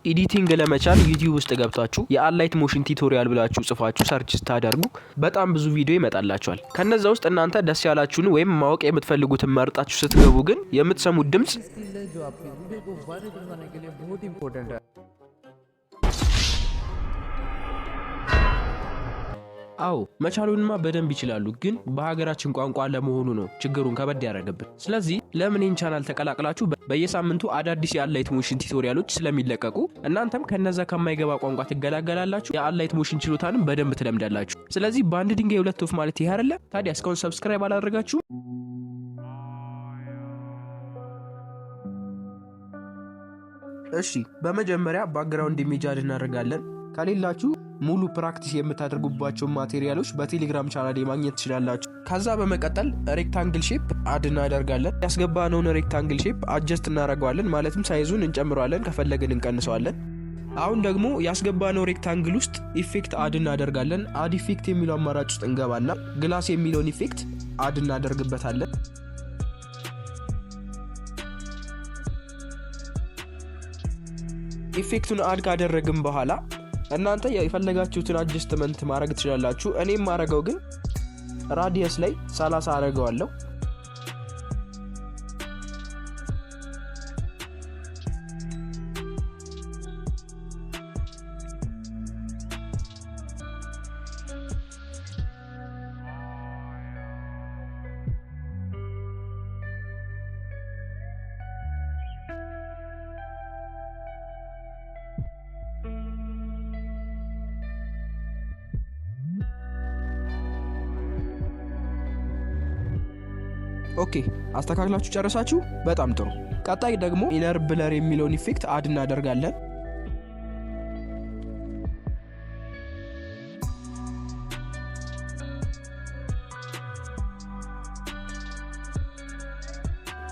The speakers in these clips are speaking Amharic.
Editing ለመቻል YouTube ውስጥ ገብታችሁ የ Alight Motion tutorial ብላችሁ ጽፋችሁ search ስታደርጉ በጣም ብዙ ቪዲዮ ይመጣላችኋል። ከነዛ ውስጥ እናንተ ደስ ያላችሁን ወይም ማወቅ የምትፈልጉትን መርጣችሁ ስትገቡ ግን የምትሰሙት ድምጽ स्किल है जो आपकी वीडियो को वायरल बनाने के लिए बहुत इंपॉर्टेंट है। አዎ፣ መቻሉንማ በደንብ ይችላሉ፣ ግን በሀገራችን ቋንቋ ለመሆኑ ነው ችግሩን ከበድ ያደረገብን። ስለዚህ ለምን ይህን ቻናል ተቀላቅላችሁ በየሳምንቱ አዳዲስ የ Alight Motion tutorial ኦች ስለሚለቀቁ እናንተም ከነዛ ከማይገባ ቋንቋ ትገላገላላችሁ፣ የ Alight Motion ችሎታንም በደንብ ትለምዳላችሁ። ስለዚህ በአንድ ድንጋይ ሁለት ወፍ ማለት ይህ አይደለ? ታዲያ እስካሁን subscribe አላደረጋችሁ? እሺ፣ በመጀመሪያ background image add እናደርጋለን። ከሌላችሁ ሙሉ practice የምታደርጉባቸውን material ኦች በቴሌግራም ቻናል ማግኘት ትችላላችሁ። ከዛ በመቀጠል rectangle shape add እናደርጋለን። ያስገባነውን rectangle shape adjust እናደርገዋለን። ማለትም size ኡን እንጨምረዋለን፣ ከፈለግን እንቀንሰዋለን። አሁን ደግሞ ያስገባነው rectangle ውስጥ effect add እናደርጋለን። Add effect የሚለው አማራጭ ውስጥ እንገባና glass የሚለውን effect add እናደርግበታለን። Effect ኡን add ካደረግን በኋላ እናንተ የፈለጋችሁትን adjustment ማድረግ ትችላላችሁ። እኔ የማደርገው ግን radius ላይ 30 አደርገዋለሁ። Okay፣ አስተካክላችሁ ጨረሳችሁ? በጣም ጥሩ። ቀጣይ ደግሞ inner blur የሚለውን effect add እናደርጋለን።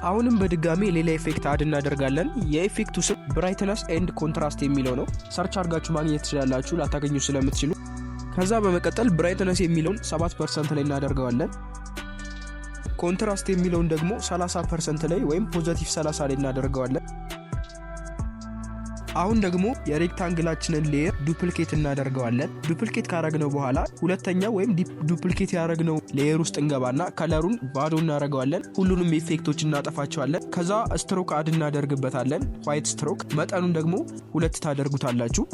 አሁንም በድጋሚ ሌላ effect add እናደርጋለን። የ effect ኡ ስም brightness and contrast የሚለው ነው። Search አድርጋችሁ ማግኘት ትችላላችሁ ላታገኙ ስለምትችሉ። ከዛ በመቀጠል brightness የሚለውን 7% ላይ እናደርገዋለን። Contrast የሚለውን ደግሞ 30% ላይ ወይም positive 30 ላይ እናደርገዋለን። አሁን ደግሞ የ rectangle ኣችንን layer duplicate እናደርገዋለን። Duplicate ካረግነው በኋላ ሁለተኛ ወይም duplicate ያደረግነው layer ውስጥ እንገባና color ኡን ባዶ እናደርገዋለን። ሁሉንም effect ኦች እናጠፋቸዋለን። ከዛ stroke add እናደርግበታለን። White stroke መጠኑን ደግሞ 2 ታደርጉታላችሁ።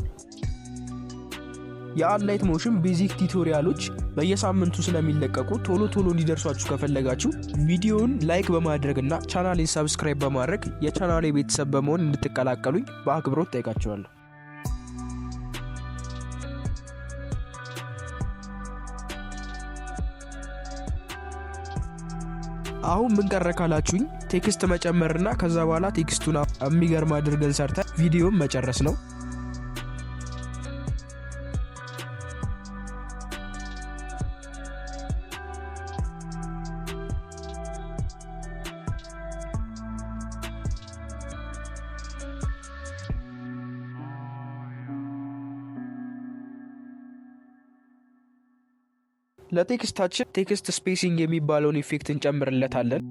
የ Alight Motion basic tutorial ኦች በየሳምንቱ ስለሚለቀቁ ቶሎ ቶሎ እንዲደርሷችሁ ከፈለጋችሁ ቪዲዮውን like በማድረግ እና ቻናሌን subscribe በማድረግ የቻናሌ ቤተሰብ በመሆን እንድትቀላቀሉኝ በአክብሮት ጠይቃችኋለሁ። አሁን ምን ቀረ ካላችሁኝ text መጨመርና ከዛ በኋላ text ኡን የሚገርም አድርገን ሰርተን ቪዲዮን መጨረስ ነው። ለ text ኣችን text spacing የሚባለውን effect እንጨምርለታለን።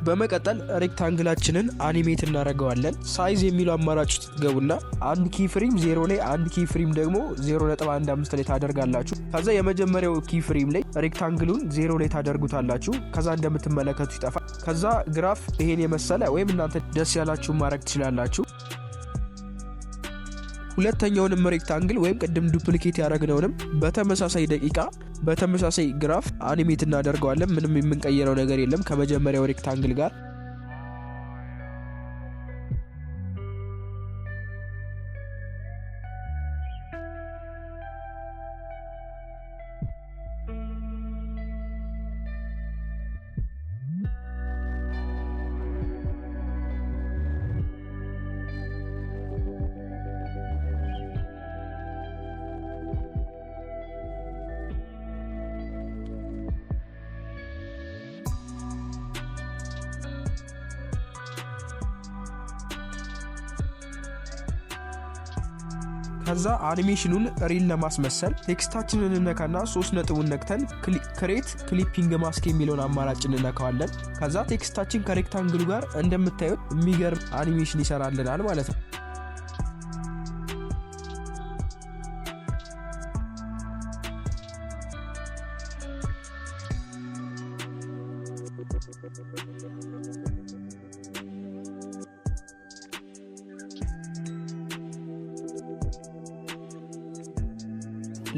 በመቀጠል rectangle ኣችንን animate እናደርገዋለን። Size የሚለው አማራጭ ውስጥ ትገቡና አንድ key frame 0 ላይ፣ አንድ key frame ደግሞ 0.15 ላይ ታደርጋላችሁ። ከዛ የመጀመሪያው key frame ላይ rectangle ኡን 0 ላይ ታደርጉታላችሁ። ከዛ እንደምትመለከቱ ይጠፋል። ከዛ graph ይሄን የመሰለ ወይም እናንተ ደስ ያላችሁ ማድረግ ትችላላችሁ። ሁለተኛውንም rectangle ወይም ቅድም duplicate ያደረግነውንም በተመሳሳይ ደቂቃ በተመሳሳይ graph animate እናደርገዋለን። ምንም የምንቀይረው ነገር የለም ከመጀመሪያው rectangle ጋር። ከዛ animation ኑን real ለማስመሰል text ኣችንን እንነካና ሶስት ነጥቡን ነክተን create clipping mask የሚለውን አማራጭ እንነካዋለን። ከዛ text ኣችን ከ rectangle ኡ ጋር እንደምታዩት የሚገርም አኒሜሽን ይሰራልናል ማለት ነው።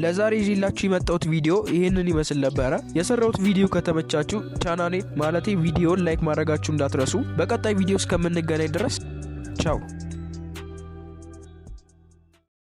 ለዛሬ ይዤላችሁ የመጣሁት ቪዲዮ ይህንን ይመስል ነበረ። የሰራሁት ቪዲዮ ከተመቻችሁ ቻናሌ ማለቴ ቪዲዮን like ማድረጋችሁ እንዳትረሱ። በቀጣይ ቪዲዮ እስከምንገናኝ ድረስ ቻው።